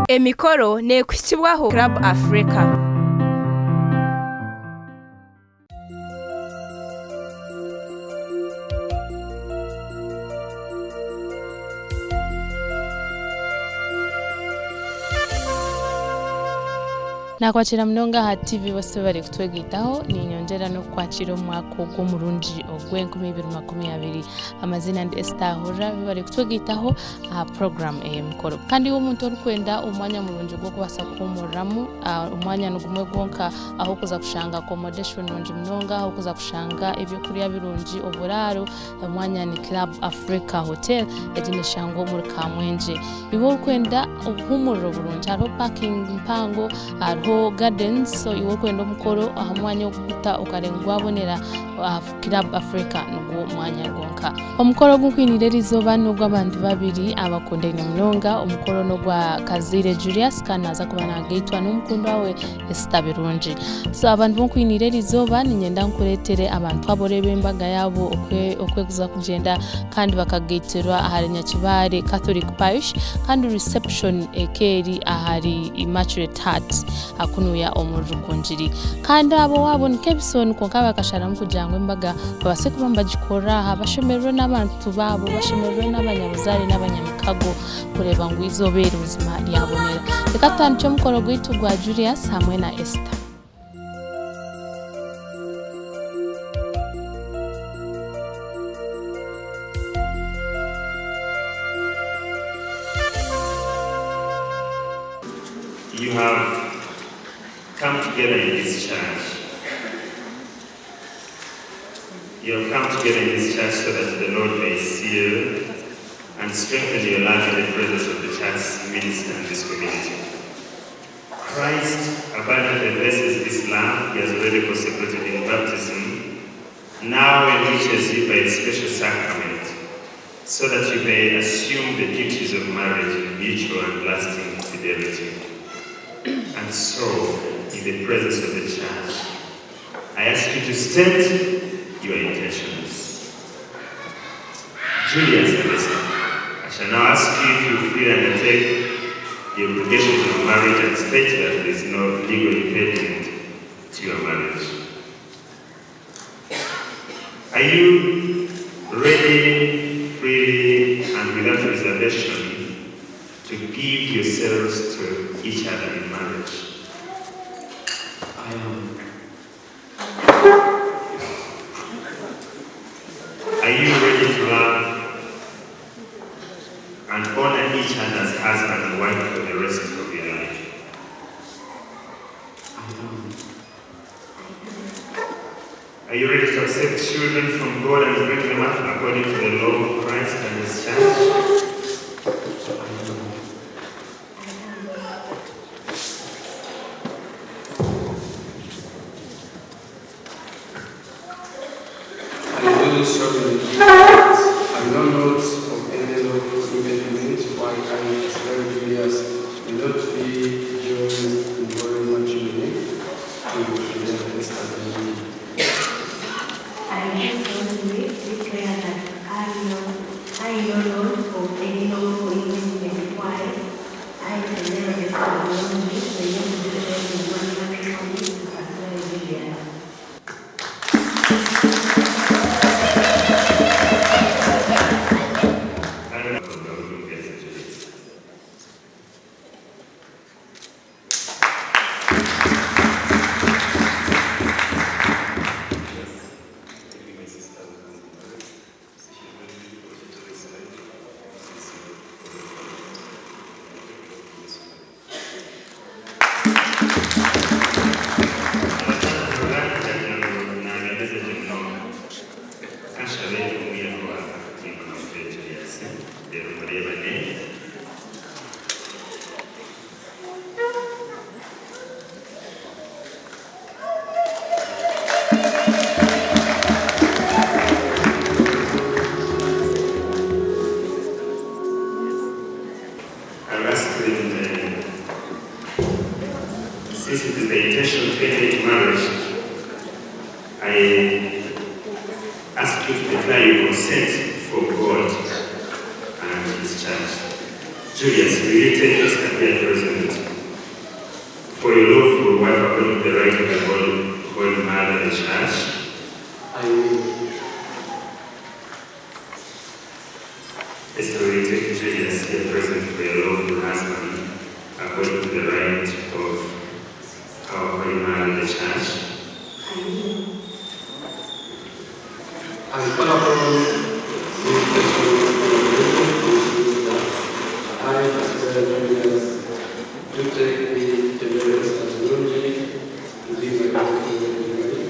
Emikoro neekuhikibwaho Club Africa. Nakwakira munonga aha TV bose bari kutwegaitaho ninyongyera n'okukwakira omu mwaka ogu omurungi ogw'enkumi ibiri makumi abiri. Amazina ndi Esther Ahurira bari kutwegaitaho aha puroguraamu ey'emikoro. Kandi iwe omuntu orikwenda omwanya murungi gw'okubaasa kuhuumuriramu, omwanya nigumwe gwonka ahu orikuza kushanga accommodation nungi munonga, ahu orikuza kushanga ebyokurya birungi, oburaaro, omwanya ni Club Africa Hotel, egi neeshangwa omuri Kamwengye. Iwe orikwenda obuhuumuriro burungi, hariho parking mpango, hariho gardens, so iwe orikwenda omukoro aha mwanya ogu kuguta okareeba ngu gwabonera, Club Africa nigwo mwanya gwonka. Omukoro ogu nkwiniire eriizooba n'ogw'abantu babiri abakundaine munonga. Omukoro n'ogwa Kazaire Julius kandi naaza kuba nagaitwa n'omukundwa we Esther Birungi. So abantu bu nkwiniire eriizooba niinyenda nkureetere abantu abo oreebe embaga yaabo oku erikuza kugyenda kandi bakagaitirwa ahari Nyakibare Catholic Parish kandi reception eka eri ahari Immaculate Heart. Kunuya omuri Rukungiri. Kandi abo owaabo ni Kebisoni kwonka bakasharamu kugira ngu embaga babaase kuba nibagikorera aha bashemererwe n'abantu baabo, bashemererwe n'abanyabuzaare n'abanyamikago kureeba ngu eizooba eri buzima ryabonera. Reka tutandikye omukoro gwaitu gwa Julius hamwe na Esther. You have come together in this church. You have come together in this church so that the Lord may seal and strengthen your love in the presence of the church minister and this community. Christ abundantly blesses this love he has already consecrated in baptism, now enriches you by a special sacrament, so that you may assume the duties of marriage in mutual and lasting fidelity. And so, in the presence of the church, I ask you to state your intentions. Julius and Esther, I shall now ask you if you freely undertake the obligations of marriage and state that there is no legal impediment to your marriage. Are you ready, freely, and without reservation to give yourselves to each other in marriage? I am. Are you ready to love and honor each other as husband and wife for the rest of your life? I am. Are you ready to accept children from God and bring them up according to the law of Christ and His church? I am. I do solemnly that I know not of any lawful impediment why I, Esther Julius, may not be joined in holy matrimony to Esther Birungi. I do solemnly declare that I know not of any lawful impediment why I, Esther Birungi, may not be joined in holy matrimony to Pastor Julius. I'll ask them, since it is the intention to enter into marriage, I ask you to declare your consent for God and His church. Julius, will you take Esther here present for your lawful wife according to the right of the Holy Mother, the Church? I will. Esther, will you take Julius here present for your lawful husband according to the right of our Holy Mother, the Church? I will. I call upon this person that I, Pastor Julius, do take thee, Tiberius, as Lungi, to be my lawful wife,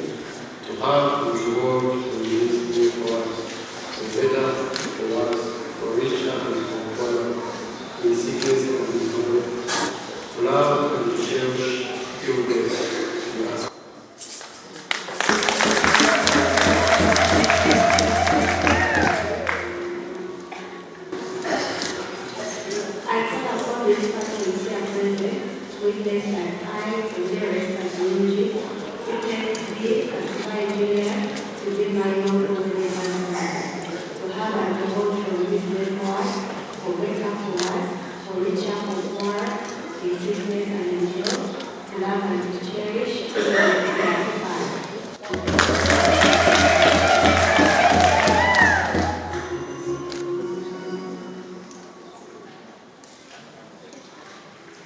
to have and to work from this day forward, for better, for worse, for richer and for poorer, in sickness and in health, to love and to cherish till death do us. I call upon this person here present to witness that I, Tendere Sarungi, do take thee as my Julius to be my lawful husband, to have and to hold from this day forward, for better, for worse, for richer, for poorer, in sickness and in health, to love and to cherish till death do us part.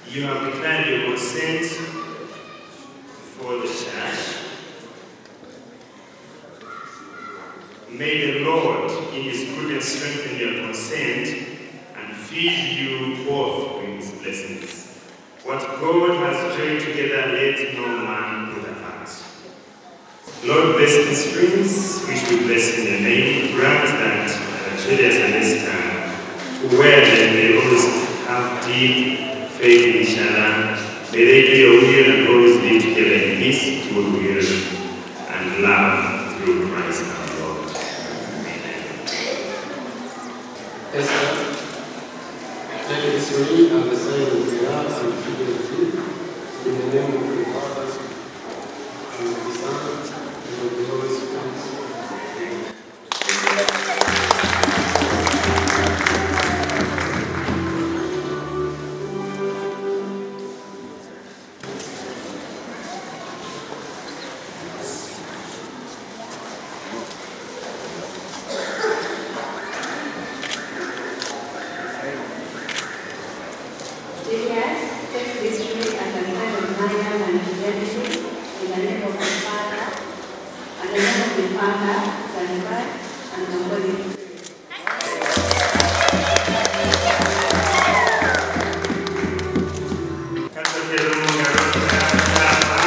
You have declared your consent for the church. May the Lord, in His goodness, strengthen your consent and fill you both with His blessings. What God has joined together, let no man put apart. Lord, bless these rings, which we bless in your name. Grant that Julius and Esther, who wear them, may always have deep faith in each other. May they do your will and always live together in peace, goodwill, and love through Christ our Lord. Amen. Esther, take this ring as a sign of love and fidelity, in the name of the Father, and of the Son, and of the Holy Spirit. Amen. Julius, take this ring as a sign of my love and fidelity, in the name of the Father, and the name of the Father, the Son, and the Holy Spirit. Katotero mu ngaro za Papa.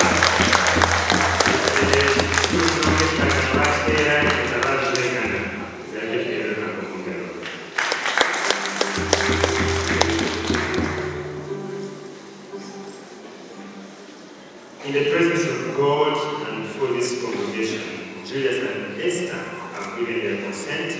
In the presence of God and for this congregation, Julius and Esther have given their consent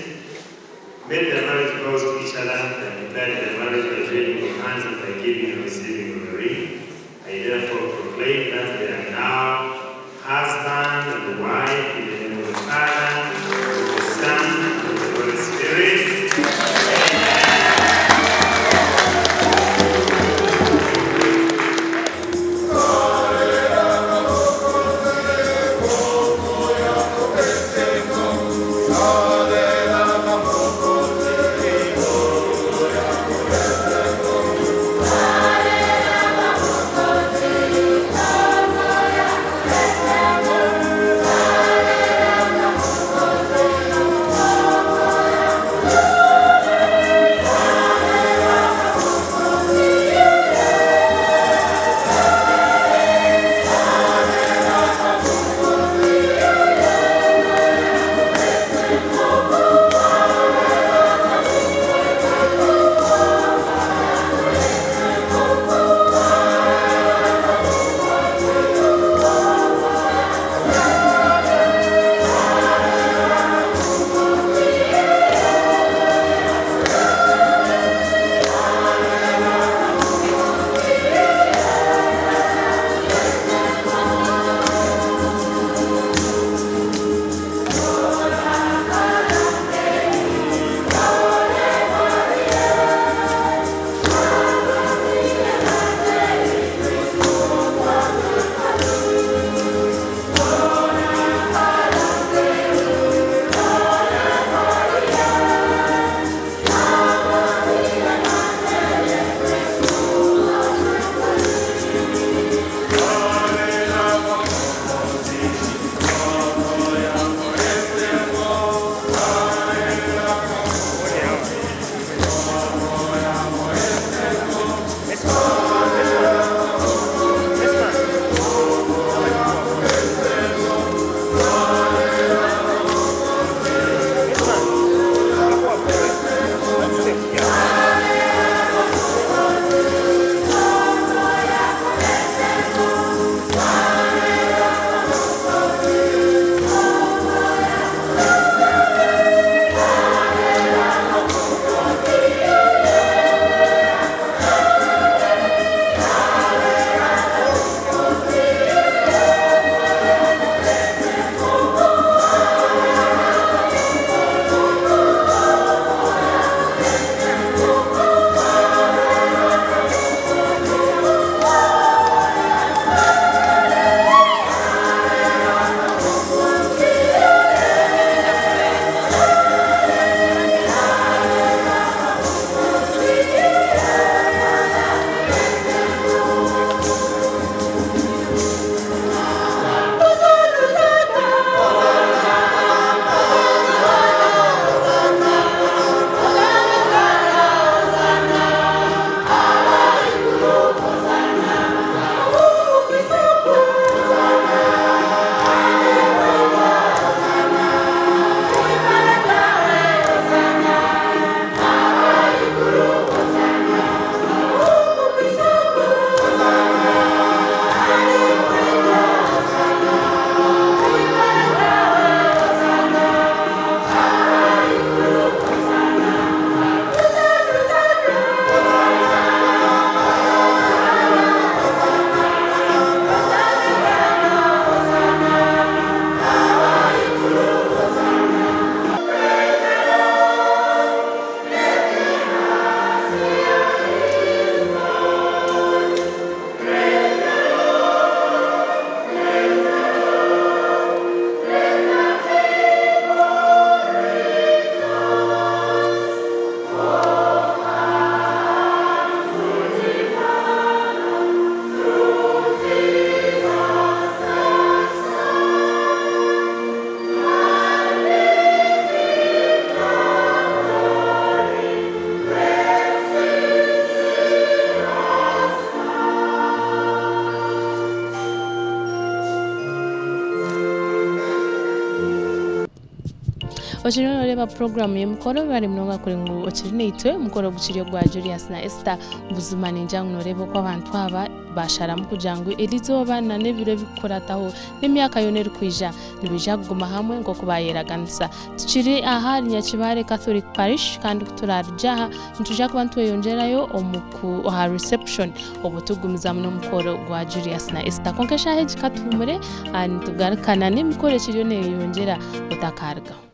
Okiriyo noreeba puroguraamu y'emikoro bari munonga kuri ngu okiri naitwe omukoro gukiri ogwa Julius na Esther. Buzima ningira ngu noreeba oku abantu aba basharamu kugira ngu erizooba na n'ebiro ebirikukurataho n'emyaka yoona erikwija nibaija kuguma hamwe nk'oku bayeraganisa. Tukiri aha ahari Nyakibare Catholic Parish kandi ku turarugye aha nitwija kuba nitweyongyerayo omu ku aha reception obwo tugumizamu n'omukoro gwa Julius na Esther. Kwonka eshaaha egi katuhumure nitugarukana n'emikoro ekiriyo neyeyongyera otakarugaho.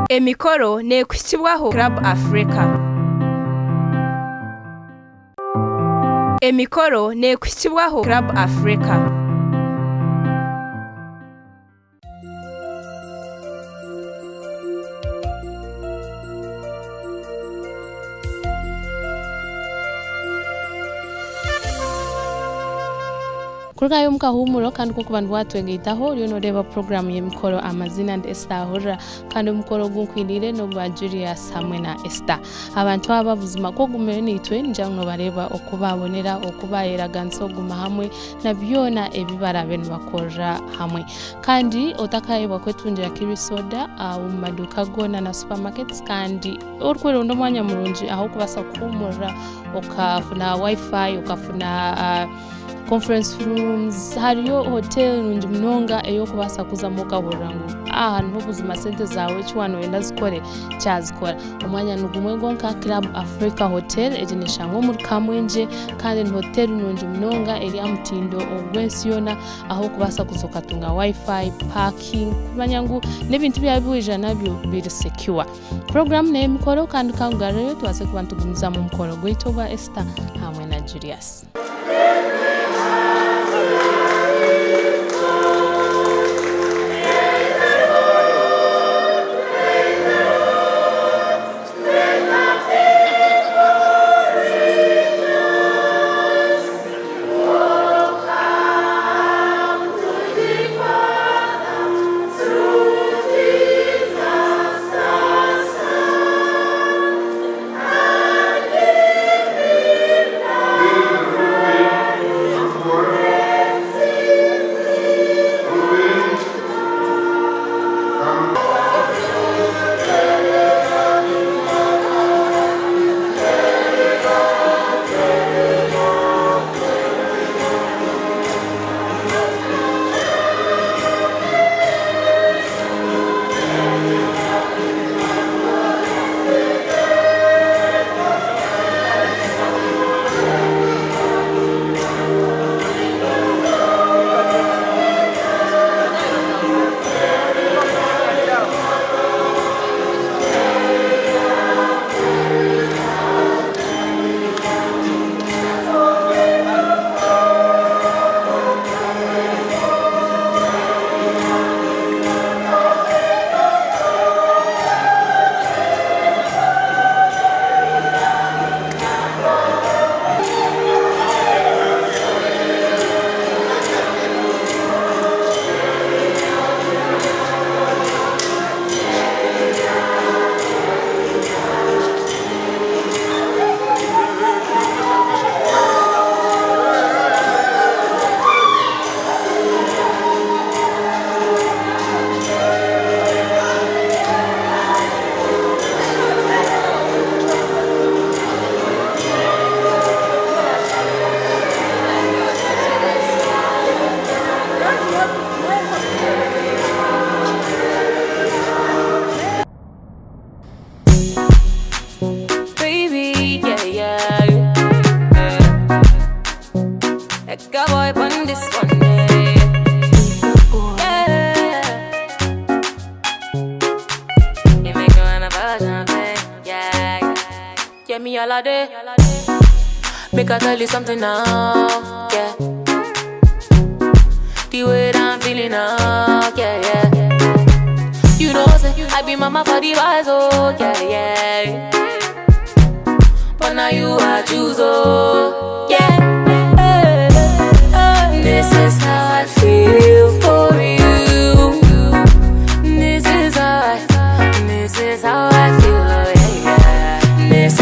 Emikoro neekuhikibwaho Club Africa. Emikoro neekuhikibwaho Club Africa. Kurugayo omu kahuumuro kandi k'okuba nibwatwegaitaho oriyo nooreeba puroguraamu y'emikoro amaziina ndi Esther Ahurira kandi omukoro ogu nkwiniire n'ogwa Julius hamwe na Esther. Abantu aba buzima ku ogumire naitwe ningira ngu noobareeba oku baabonera, oku baayeraganisa okuguma hamwe na byona ebi baraabe nibakorera hamwe. Kandi otakaayebwa kwetungira Kiwi Soda omu maduuka goona na supamaketi kandi orikweronda omwanya murungi ah'okubaasa kuhuumurira okafuna Wi-Fi, okafuna conference rooms, hariyo hotel nungi munonga ey'okubaasa kuzamu okahurira ngu aha niho buzima sente zaawe eki waaba nooyenda zikore kyazikora. Omwanya nigumwe gwonka Club Africa Hotel egi neeshangwa omuri Kamwengye kandi ni hotel nungi munonga eri aha mutindo ogw'ensi yoona ahu orikubaasa kuza okatunga Wi-Fi, parking kumanya ngu n'ebintu byawe ebi waija nabyo biri secure. Puroguraamu n'ey'emikoro kandi ka nkugarureyo tubaase kuba nitugumizamu omukoro gwaitu ogwa Esther hamwe na Julius. Baby, yeah, yeah, yeah. That cowboy on this one, yeah. Yeah. You make me wanna buzz and play, yeah, yeah. Get me all day. Make I tell you something now, yeah. The way that I'm feeling now, yeah, yeah. You know, say, I be mama for the vibes, oh, yeah, yeah. But now you are choose, oh, yeah. Hey, hey. This is how I feel for you. This is how I, this is how I feel, oh, yeah, yeah. This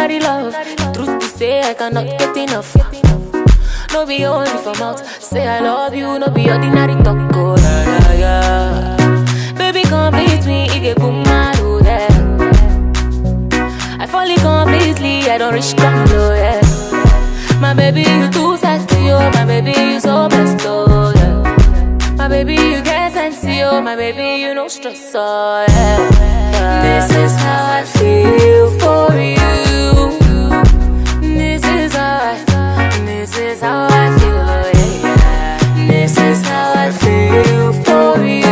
Ordinary love. Truth be say, I cannot get enough. No be only for mouth. Say I love you, no be ordinary talk. Oh, yeah, yeah, yeah. Baby, complete me, it get boom, yeah. I fall in completely, I don't reach down low, yeah. My baby, you too sexy, oh. My baby, you so best, oh, yeah. My baby, you get sense, oh. My baby, you no stress, oh, yeah. This is how I feel for you. This is how I, this is how I feel, oh, yeah. This is how I feel for you.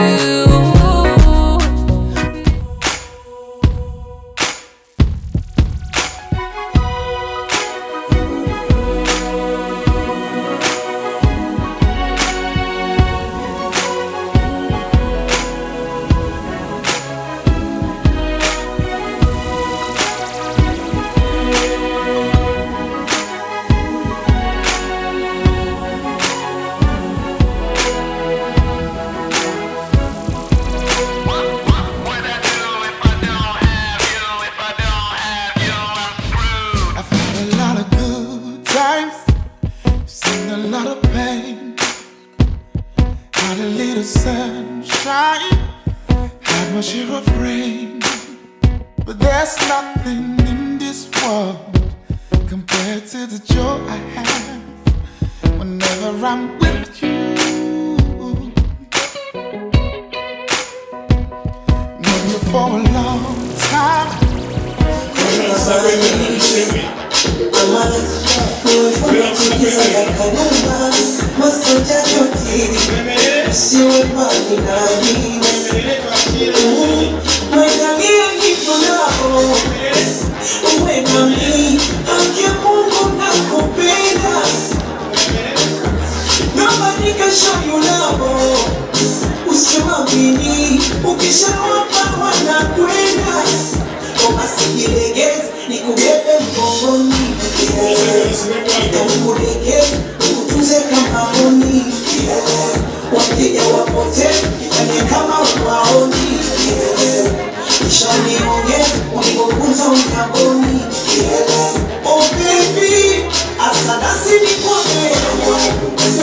I've had a lot of good times, seen a lot of pain. Had a little sunshine, had my share of rain. But there's nothing in this world compared to the joy I have whenever I'm with you. Known you for a long time. Usiwamini, ukishawapa wanakwenda. Usijilegeze, nikubebe mgongoni, nikudekeze, nikutunze kama mboni. Wakija wapotee, ifanye kama huwaoni. Kisha uniongeze, unipofunza unyagoni. Oh baby, asadasi nikome,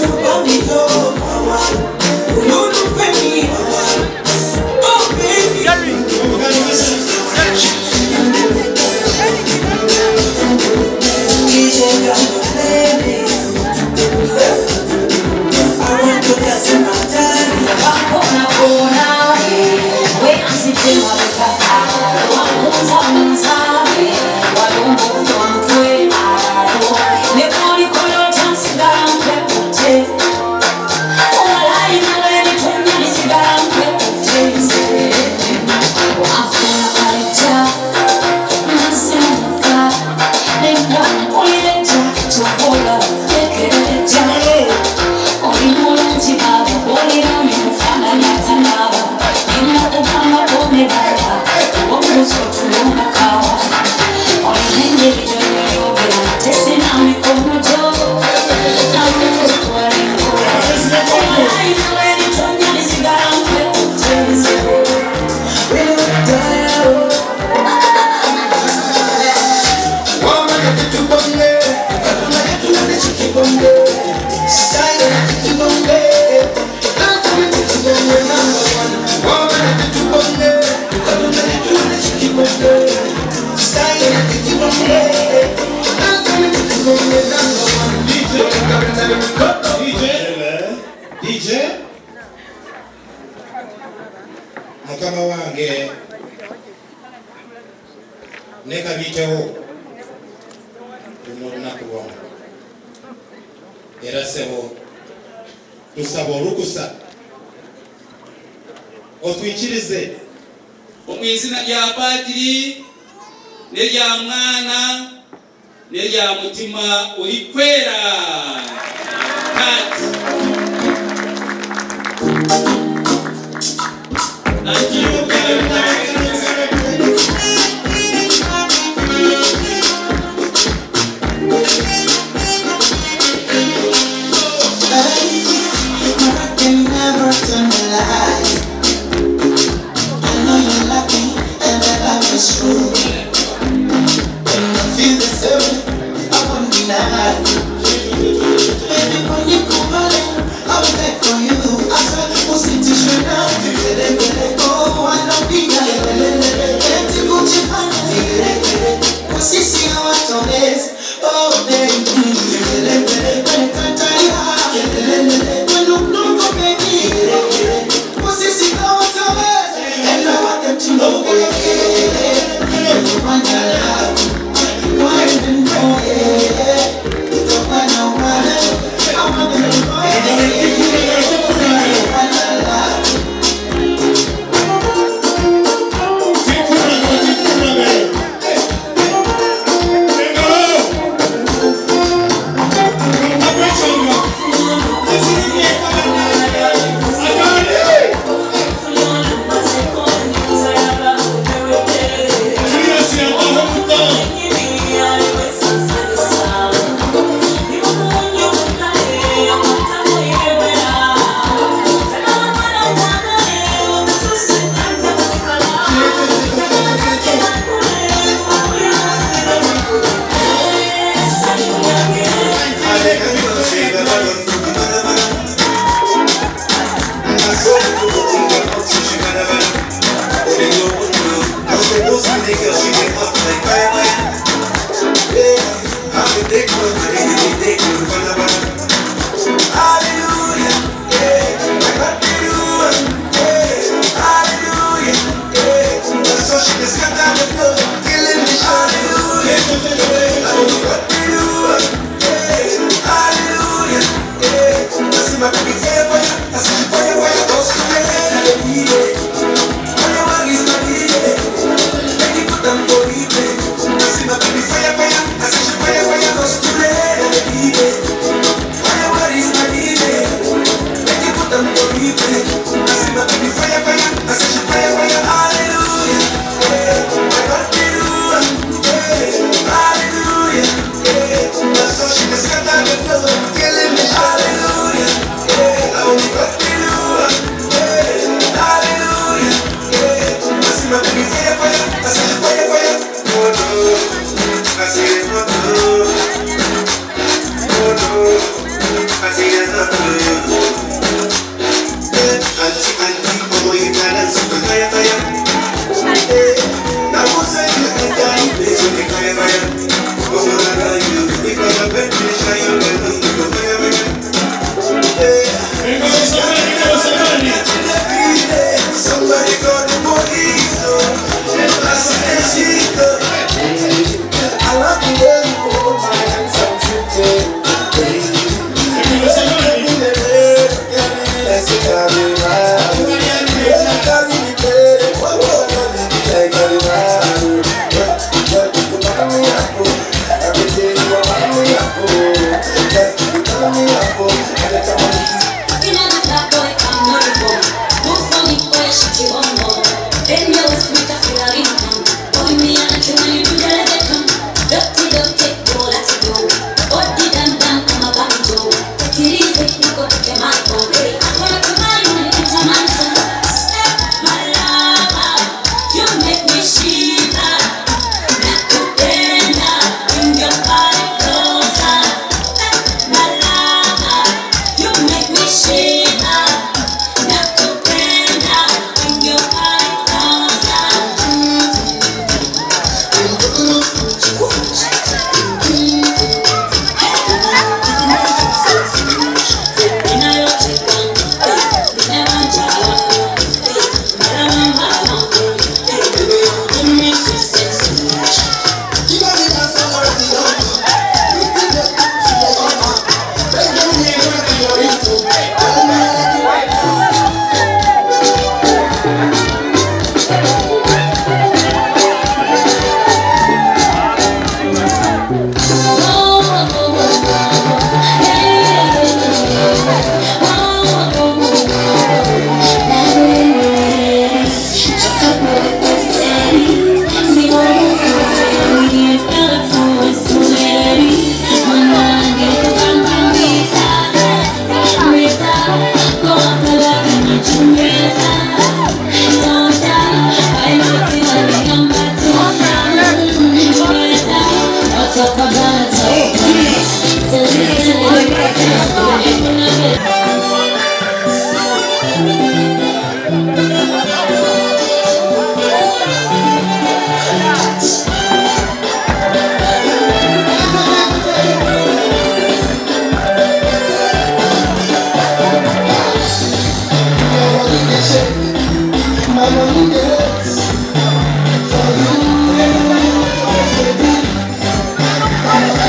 ubamito, ululufemi. Oh baby. DJ mukama wange nekabitewo luno olunaku lwono era sebo tusaba olukusa otwikirize omu izina lya padiri n'erya mwana n'erya mutima urikwera kati I can never turn the light. I know you love me and that love is true. And I feel the Tell me, I won't deny. Baby, unikubali, I'll be there for you. I swear, usitishwe na vigelegele. Oh, wanapiga kelele, eti kujifanya vigelegele. Kwa sisi hawatoweza. Oh, baby, vigelegele. Wanikatalia, kelele. Wenuknuko, baby, vigelegele. Kwa sisi hawatoweza. And I want them to know, yeah, yeah, yeah. Everyone I love, why even more? My money dey for you.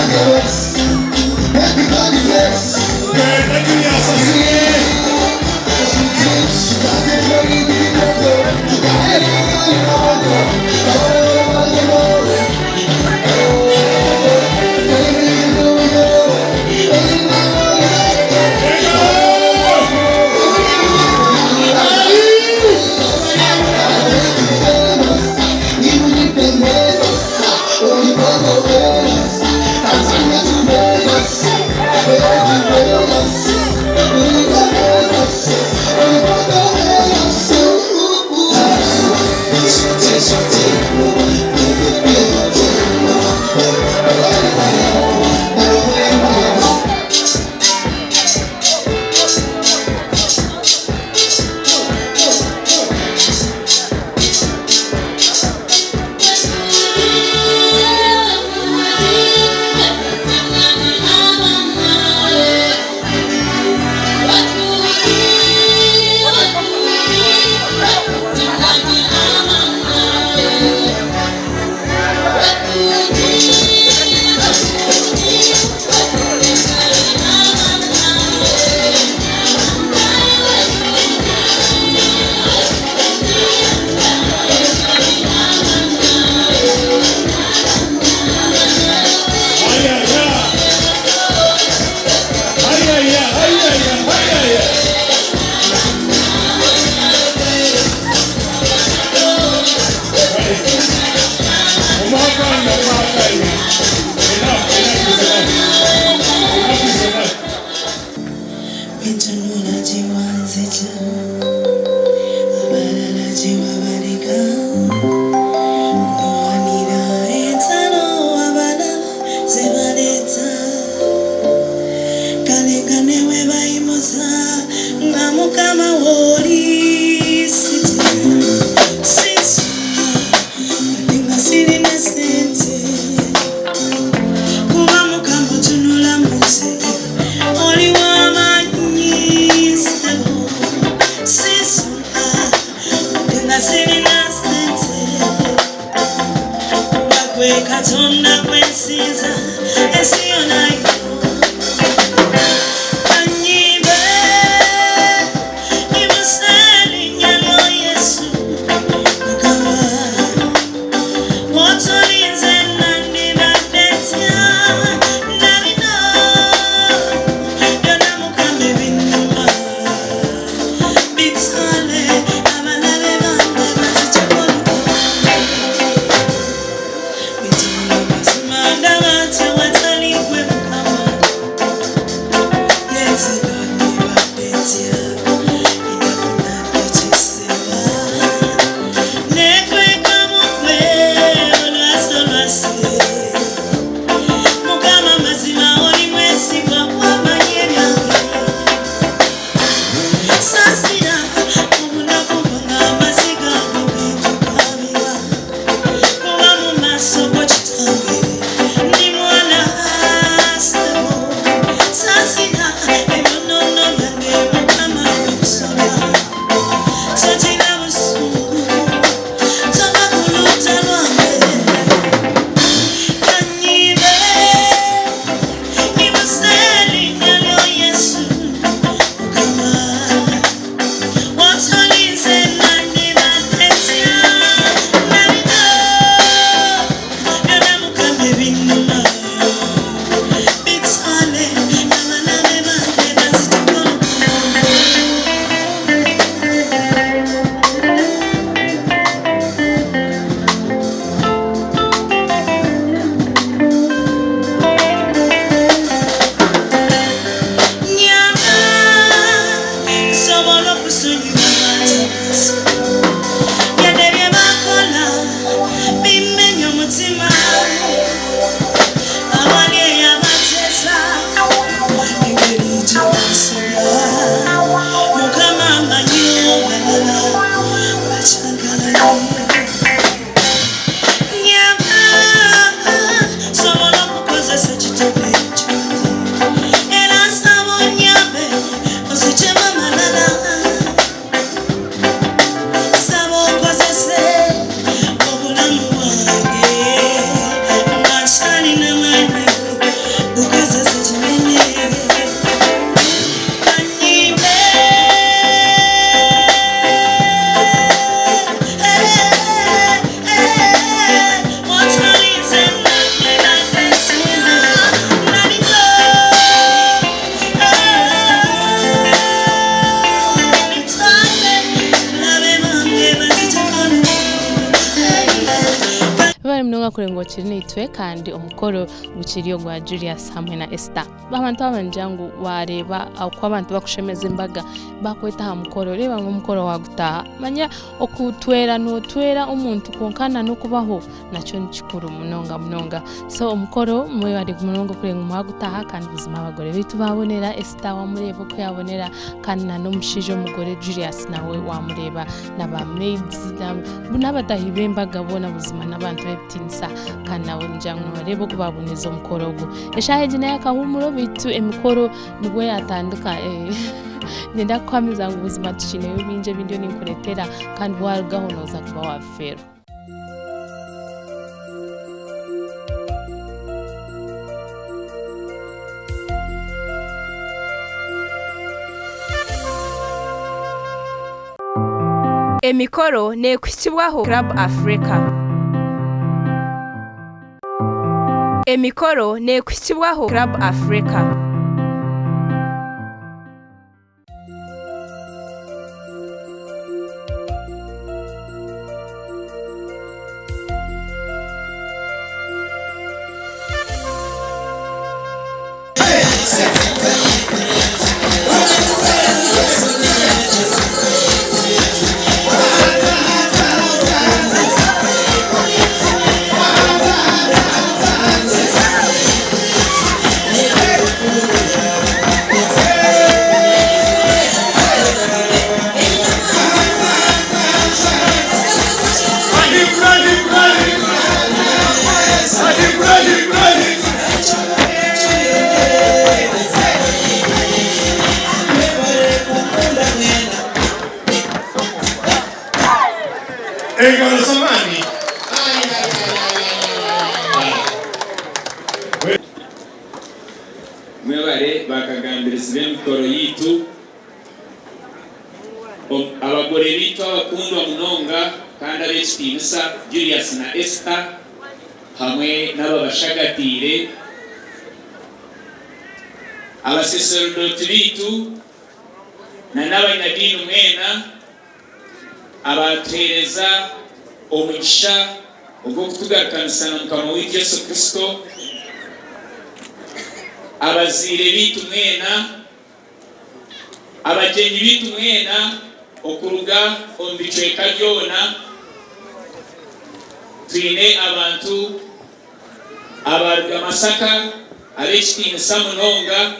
Okurenga okiri naitwe kandi omukoro gukiri ogwa Julius hamwe na Esther. Abantu aba nigira ngu wareeba oku abantu bakushemeza embaga bakweta aha mukoro reeba ngu omukoro wagutaaha manya okutwera notwera omuntu kwonka na n'okubaho nakyo nikikuru munonga munonga. So omukoro mwebare munonga okureeba ngu mwagutaaha kandi buzima abagore baitu babonera Esther wamureeba oku yabonera kandi na n'omushaija omugore Julius nawe wamureeba na ba maids n'abatahi b'embaga boona buzima n'abantu b'ebitiinisa kandi nabo nigira ngu nobareeba oku baboneza omukoro ogu. Eshaaha egi n'eyakahuumuro beitu emikoro nibwo yatandika niinyenda kukuhamiza ngu buzima tukiineyo bingi ebi ndiyo ninkureetera kandi waarugaho nooza kuba waabifeerwa. Emikoro neekuhikibwaho Club Africa. Emikoro neekuhikibwaho Club Africa. Engalo z'amaani. Mwebare bakagambirizi b'emikoro yaitu, abagore baitu abakundwa munonga kandi ab'ekitiinisa Julius na Esther hamwe n'ababashagatiire, abasaserdooti baitu na n'abanyadiini mwena abaatuheereza omugisha ogw'okutugarukanisa na Mukama waitu Yesu Kristo, abazaire baitu mwena, abagyenyi baitu mwena okuruga omu bicweka byona, twine abantu abaruga Masaka ab'ekitiinisa munonga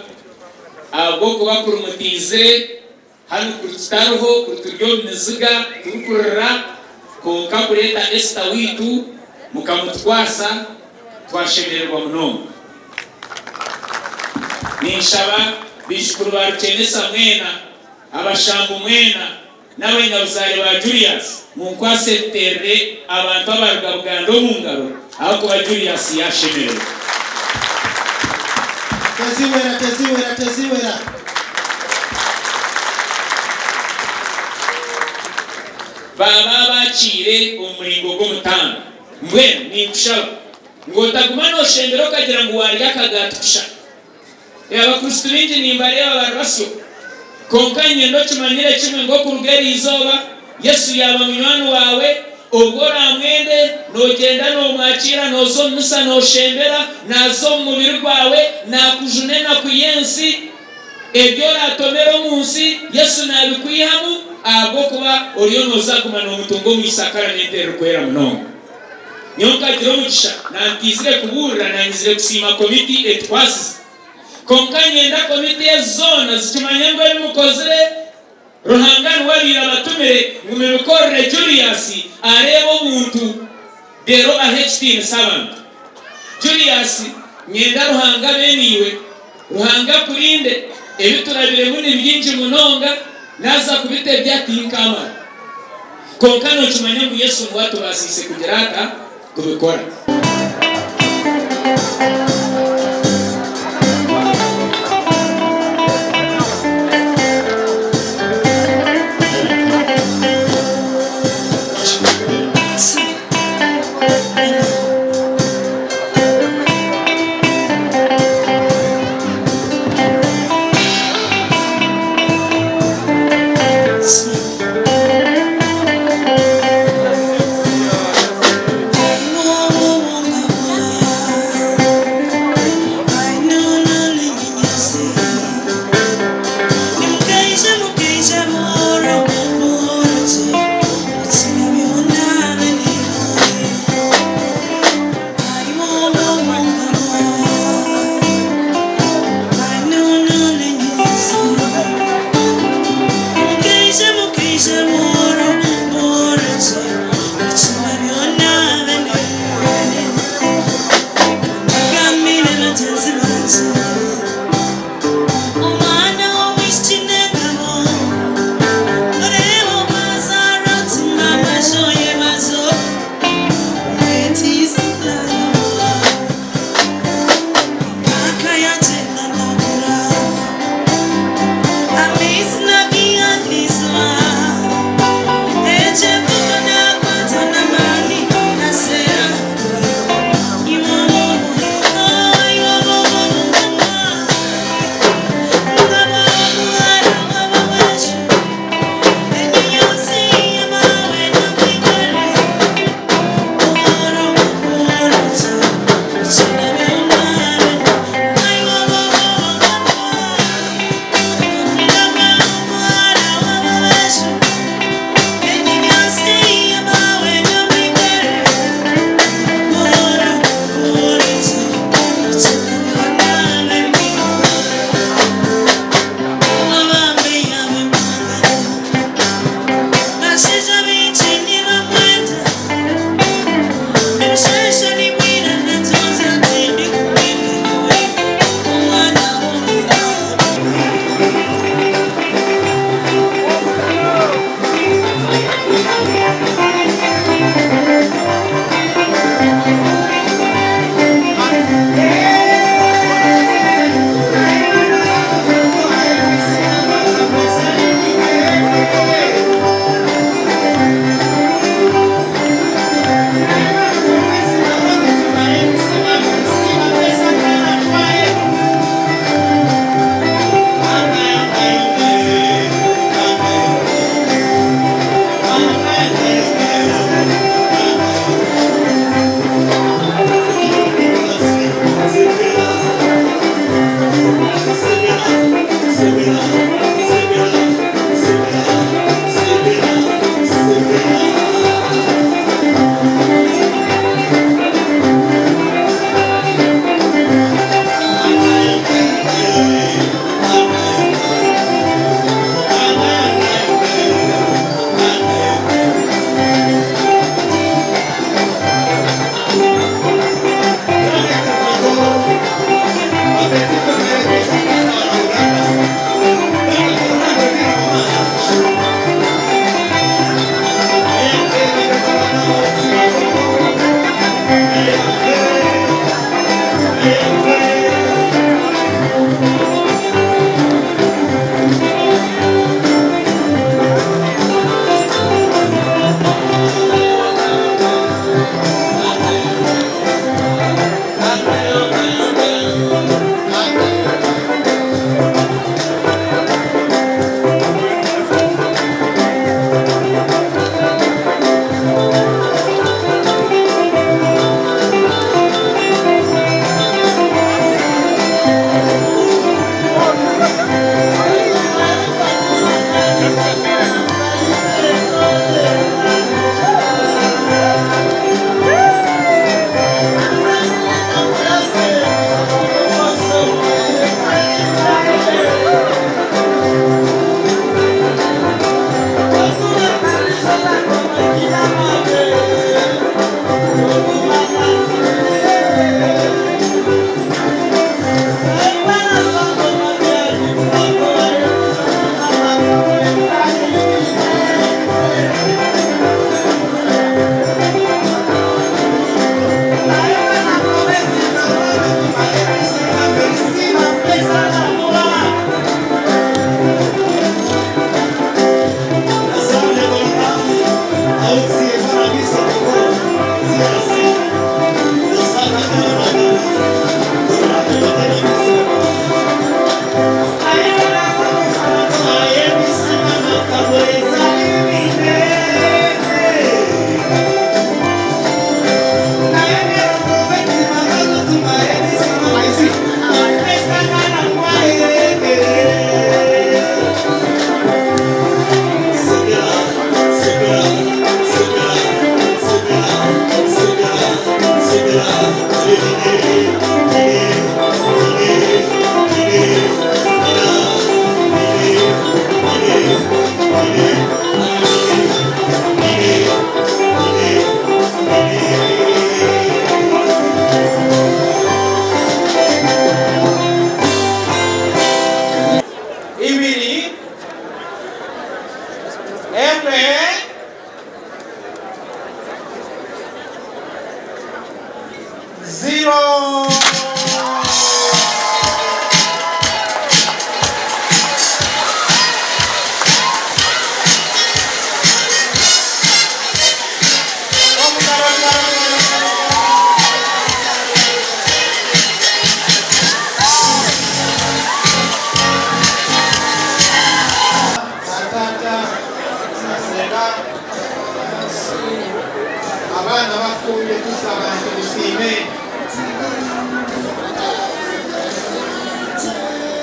ahabw'okuba kuri mutaizire Hanu kuri tutariho, kuri turi omu miziga turikurira, kwonka kureeta Esther waitu mukamutukwasa, twashemererwa munonga. Ninshaba baijukuru ba Rukyenesa mwena, abashambo mwena n'abanyabuzaare ba Julius munkwase tuteerere abantu abaruga Buganda omu ngaro ahakuba Julius yaashemererwa. Teziwera, teziwera, teziwera. Baaba abaakiire omu muringo gw'omutaano. Mbwenu ninkushaba ngu otaguma nooshembera okagira ngu waarya akagaati kusha. Abakristo baingi nimbareeba bari basyo. Kwonka nyenda okimanyire kimwe ngu okuruga eri izooba, Yesu yaaba munywani waawe, obwo oraamwende, noogyenda noomwakiira, nooza omu misa nooshembera, naaza omu mubiri gwawe, naakujuna enaku y'ensi. Ebi oraatomere omu nsi, Yesu naabikwihamu, ahabw'okuba oriyo nooza kuguma noomutunga omu isakaramente eririkwera munonga. Nyowe nkagira omugisha, nantiizire kubuurira, nanyizire kusiima komiti etukwasize. Kwonka nyenda komiti ezi zoona zikimanye ngu ebi mukozire, Ruhanga niwe abaire abatumire ngu mubikorere Julius areebe obuntu reero ahe ekitiinisa abantu. Julius, nyenda Ruhanga abe naiwe, Ruhanga akurinde, ebi turabiremu ni bingi munonga, naaza kubitebya tinkaamara. Kwonka nookimanya ngu Yesu niwe atubaasiise kugira ata? Kubikora.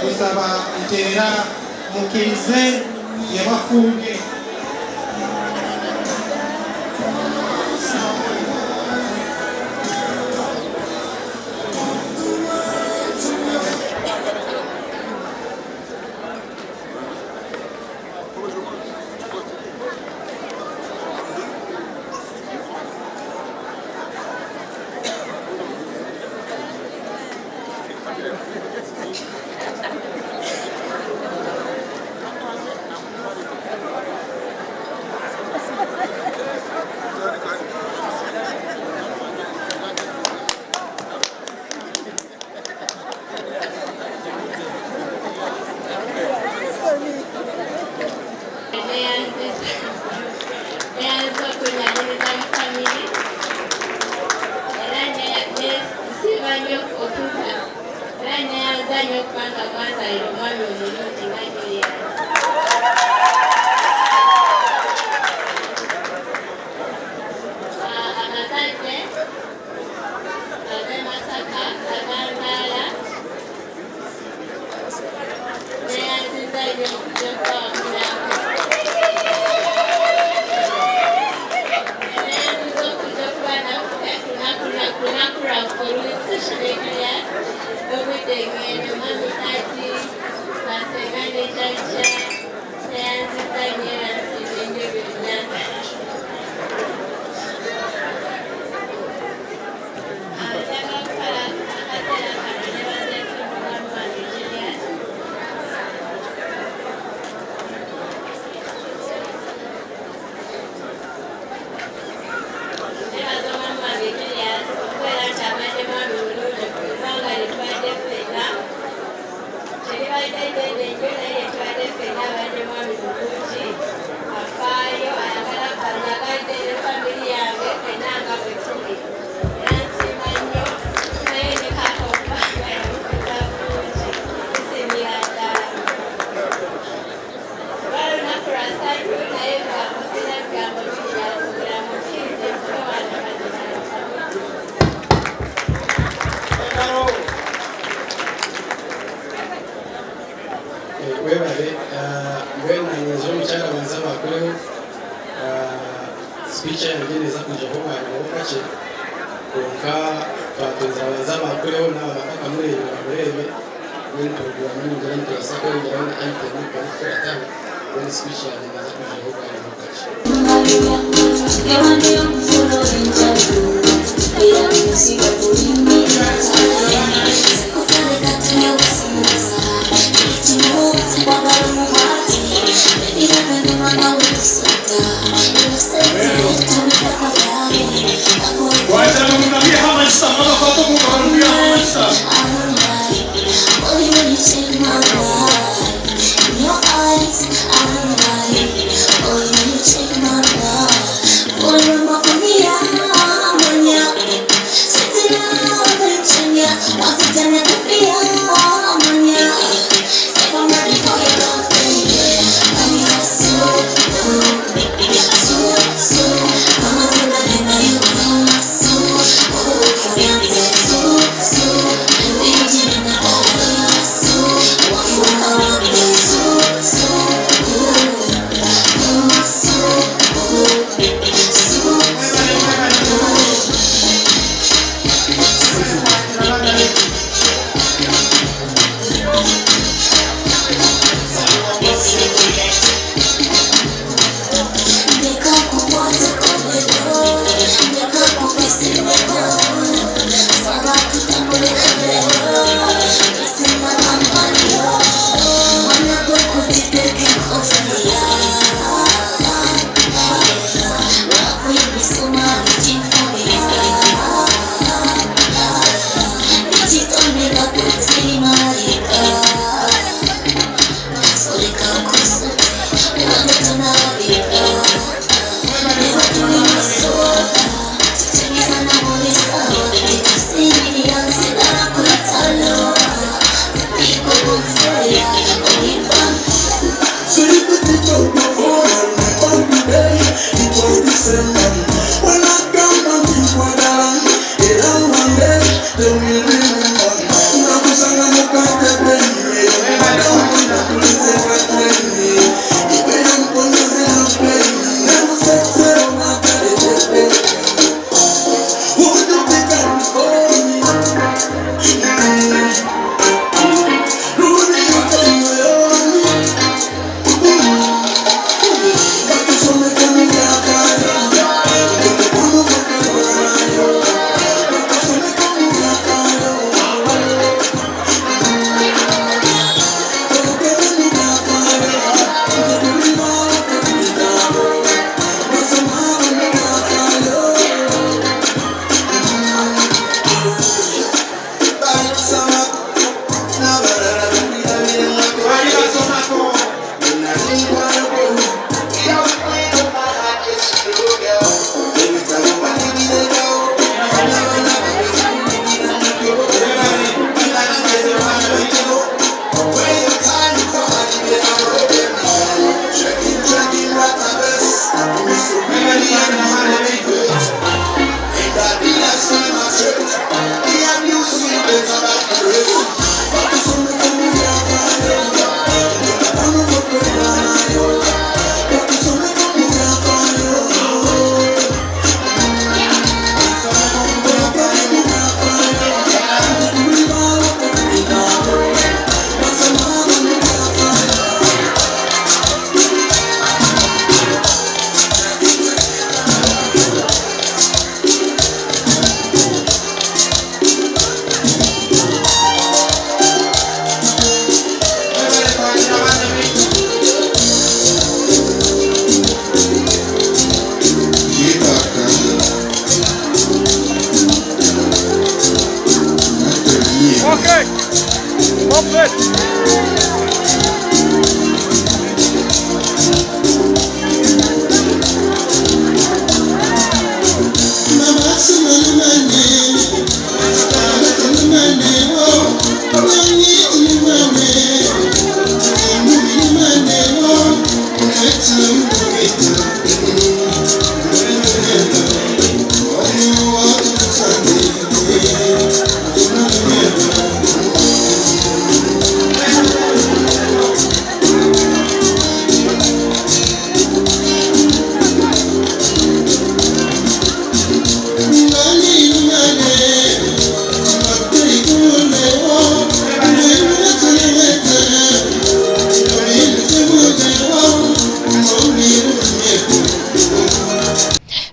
Kusaba nti era mukkirize bye bafumbye. Neyanza okunyaniriza mu famire era nesiima nnyo okuza era neyanza nnyo okubanga gwanzalira omwami omulungi nga Julius. Abazadde ab'e Masaka abanzaala neyanziza nnyo okujja okubawamu naawe. Nebaza omwami wange Julius okubeera nti abadde mwami mulungi ebbanga lye tubadde ffenna. Teribadde ddene nnyo naye lye tubadde ffenna abadde mwami mulungi, afaayo, ayagala anyagadde ne famiri yange ffenna nga bwe tuli. Era nsiima nnyo naye ne kaaka okubanga yamukuza bulungi. Nsiimira ddala. Lwali lunaku lwa ssatu naye ebigambo sirina bigambo bingi bya kwogera mukkirize nfune wano kati. Webale mbwenu nanyeza omukyala banza bakureho speech yange neza kwijaho bwanyuma kakye kwonka twatwenza banza bakureho naaba batakamurebe bamurebe mbwenu turuguramu ningira nitubaasa kweyongeraho na item barikukurataho mbwenu speech yange neza kwijaho bwanyuma kakye. Yeah.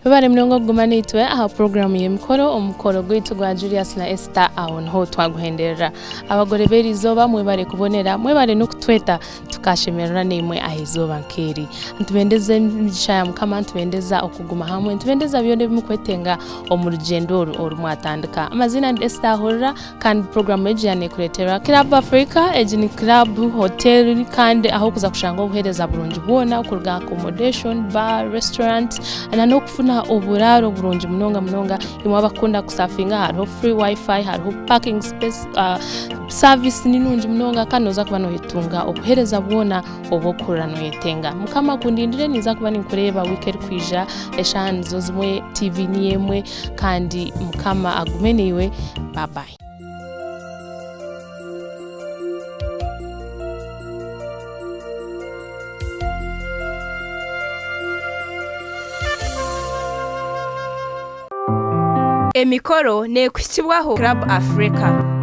Webare munonga okuguma naitwe aha puroguramu y'emikoro, omukoro gwaitu gwa Julius na Esther aho niho twaguhenderera. Abagore b'eri izooba mwebare kubonera, mwebare n'okutweta tukashemererwa naimwe aha izooba nk'eri. Nitubendeza emigisha ya Mukama, nitubendeza okuguma hamwe, nitubendeza byona ebi mukwetenga omu rugyendo oru oru mwatandika. Amaziina ni Esther Ahurira kandi puroguramu egi yaneekureeterwa Club Africa, egi ni club, hotel kandi ahu okuza kushanga obuheereza burungi bwona kuruga aha accommodation, bar, restaurant na n'okufuna oburaaro burungi munonga munonga. Imwe abakunda kusafinga hariho free wifi, hariho parking space, service ni nungi munonga kandi noza kuba noyetunga obuheereza bwona obw'okuhurira noyetenga. Mukama akundindire ninza kuba ninkureeba wiiki erikwija eshaaha nizo zimwe, TV niyo emwe kandi Mukama agume naiwe. Bye bye. Emikoro neekuhikibwaho Club Africa.